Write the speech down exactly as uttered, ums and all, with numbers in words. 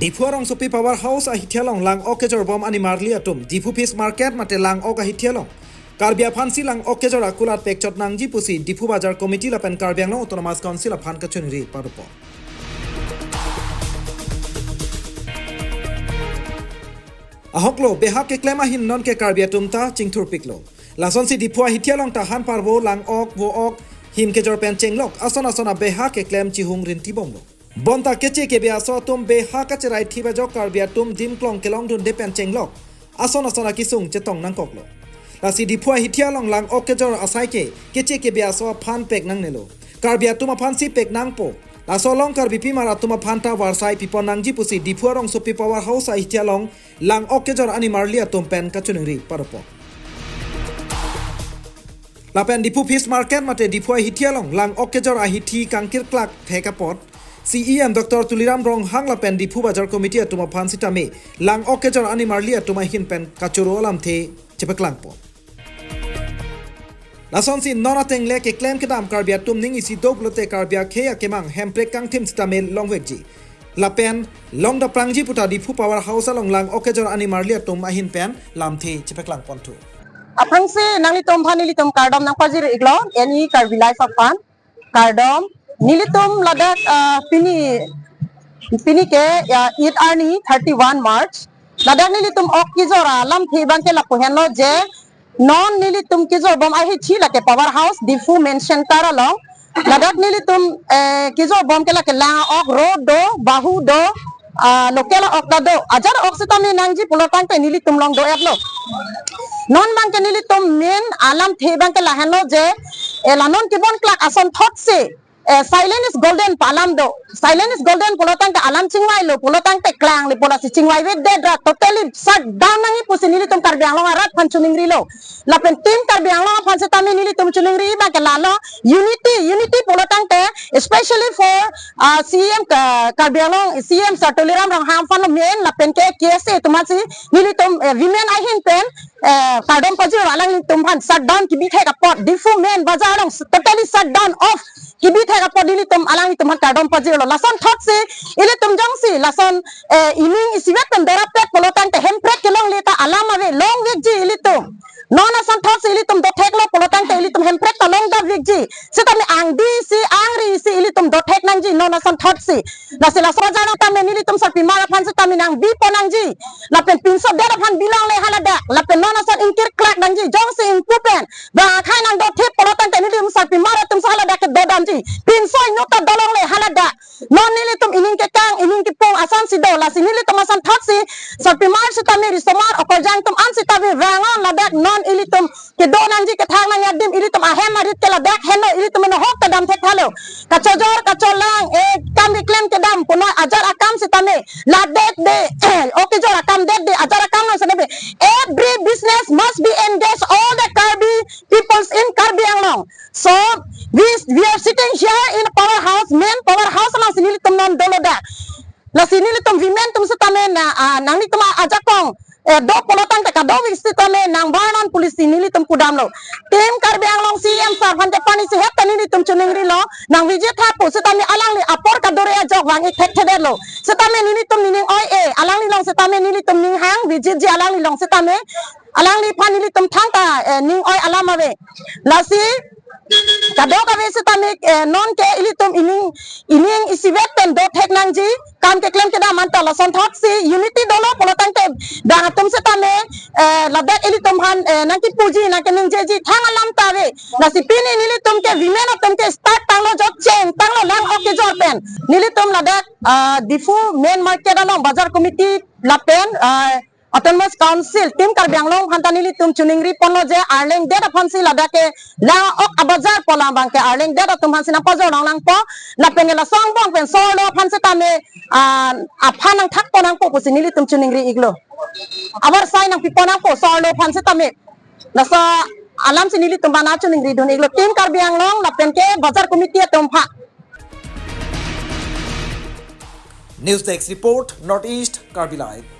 Diphu arongsopi Power House ahithi along lang-ok kejor bom animarli atum Diphu Fish Market mate lang-ok ahithi along Karbi aphansi lang-ok kejor akulat pekchot nangji pusi Diphu Bazar Committee lapen Karbi Anglong Autonomous Council aphan kachoningri padopon. Ahoklo, behak keklem ahin nonke Karbi atum ta chingthurpiklo. Lasonsi Diphu ahithi along ta han parvo, lang-ok, vo-ok, him kejor pen chenglok ason ason abehak keklem chihung rintibomlo. Bonta keche kebe aso atum behak kacherai thip ajok Karbi atum dimklong kelongdunde pen chenglok ason ason akesung chetong nangkoklo. Lasi Diphu ahithi along lang-ok kejor asai ke keche kebe aso aphan pek nangnelo. Karbi atum aphansi pek nangpo. Laso along Karbipimar atum aphan ta varsai pipon nangji pusi Diphu arongsopi Power House ahithi along lang-ok kejor animarli atum pen kachoningri padopon. Lapen Diphu Fish Market mate Diphu ahithi along lang-ok kejor ahithi kangkirklak thek apot C E M Doctor Tuliram Ronghang lapen Diphu Bazar Committee atum aphan sitame lang-ok kejor animarli atum ahin pen kachoro alamthe chepaklangpon. Lasonsi non atengle keklem kedam Karbi atum ning isi do pulote Karbi akhei akemang Hemprek kangthim sitame longvekji lapen longdaprangji puta Diphu Power House along lang-ok kejor animarli atum ahin pen lamthe chepaklangponthu. Aphrangsi nanglitum aphan nelitum kardom nangpajir-iklo, N E Karbi Live aphan kardom. Nelitum ladak, ah, pini, pini ke, ya, Eid arni thirty-one March. Ladak nelitum ok kejor alamthe abangke lapu henlo je, non nelitum kejor bom ahithi lake Power House, Diphu Main Center along. Ladak nelitum, eh, kejor bom ke lake lang-ok, ro do, bahu do, ah, local ok ta do. Ajat ok sitame nangji pulo tangte nelitum along do-etlo. Non abangke nelitum main alamthe abangke lahenlo je, eh, la non kebonklak ason thotsi, eh, silent is golden pu alam do. Silent is golden pulo tangte alam chingvailo pulo tangte klangle pu lasi chingvaivedet ra totally shut down nangji pusi nelitum Karbi Anglong arat aphan choningrilo. Lapen Team Karbi Anglong aphan sitame nelitum choningri abangke lalo, unity, unity pulo tangte, especially for, ah, C E M Ka-, Karbi Anglong C E M Sir Tuliram Ronghang aphan lo main lapen ke K S A atum aphansi nelitum, eh, women ahin pen, eh, kardom pajirlo, alanglitum aphan shut down kebi thek apot, Diphu main bazar along totally shut down off kebi thek apot nelitum alanglitum aphan kardom pajirlo. Lason thotsi ilitum jongsi lason, eh, ining isivet pen dorap tek pulo tangte Hemprek kelongle ta alam ave, longvekji ilitum. Non ason thotsi ilitum dotheklo pulo tangte ilitum Hemprek ta longdapvekji. Sitame angdi isi, angri isi ilitum dothek nangji non ason thotsi. Lasi laso ajar tame nelitum sarpimar aphan sitame nangbipo nangji. Lapen pinsodet aphan bilongle haladak. Lapen non ason ingkirklak nangji. Jongsi ingpu pen bang akhai nangdothip pulo tangte nelitum sarpimar atum si haladak ke dodamji. Pinso inut ta dolongle haladak. Non nelitum ining kekang, ining kepung asonsi do, lasi nelitum ason thotsi sarpimar sitame risomar okorjang atum an sitame vang-on ladak non ilitum kedo nangji kethang nangji adim ilitum ahem arit ke ladak henlo, ilitum eno hok ta dam thekthalo. Kachojor kacholang, eh, kam keklem kedam punoi ajar akam sitame ladak de, ok kejor akam det de, ajar akam nang sitame every business must be engaged all the Karbi peoples in Karbi Anglong. So we, we are sitting here in power house, main power house alongsi nelitum non dolo da. Lasi nelitum women atum sitame na, ah, nanglitum ajakong, eh, do pulo tangte kadokave sitame nangbarnon pusi nelitum pudamlo. Team Karbi Anglong C E M sir aphan ke pani si het ta nelitum choningrilo, nang visit tha pu sitame alangli apor kadore ajok vang-ik thekthedetlo. Sitame nelitum nening oi-e, alangli along sitame nelitum ning hang, visitji alangli along sitame, alangliphan nelitum thangta, eh, ning oi alam ave. Lasi kadokave sitame, eh, nonke ilitum ining, ining isivet pen dothek nangji, kam keklem kedam anta lason thotsi unity dolo pulo tangte bang atum sitame, eh, ladak ilitum aphan, eh, nangkipuji nangkeningjeji thang alam ta ave. Lasi pini nelitum ke women atum ke start tanglo, jok cheng tanglo lang-ok kejor pen. Nelitum ladak, ah, Diphu main market along bazar committee lapen, ah, Autonomous Council, Team Karbi Anglong aphanta nelitum choningri ponlo je arleng det aphansi ladak ke lang-ok abazar pu alam abangke arleng det atum aphansi nangpajor longlangpo, lapen ke laso angbong pen so-arlo aphan sitame, ah, aphan nangthakpon nangpo pusi nelitum choningri-iklo. Avarsai nangpipon nangpo so-arlo aphan sitame. Laso alamsi nelitum bana choningridun-iklo Team Karbi Anglong lapen ke bazar committee atum aphan. News Desk Report, North East Karbi Live.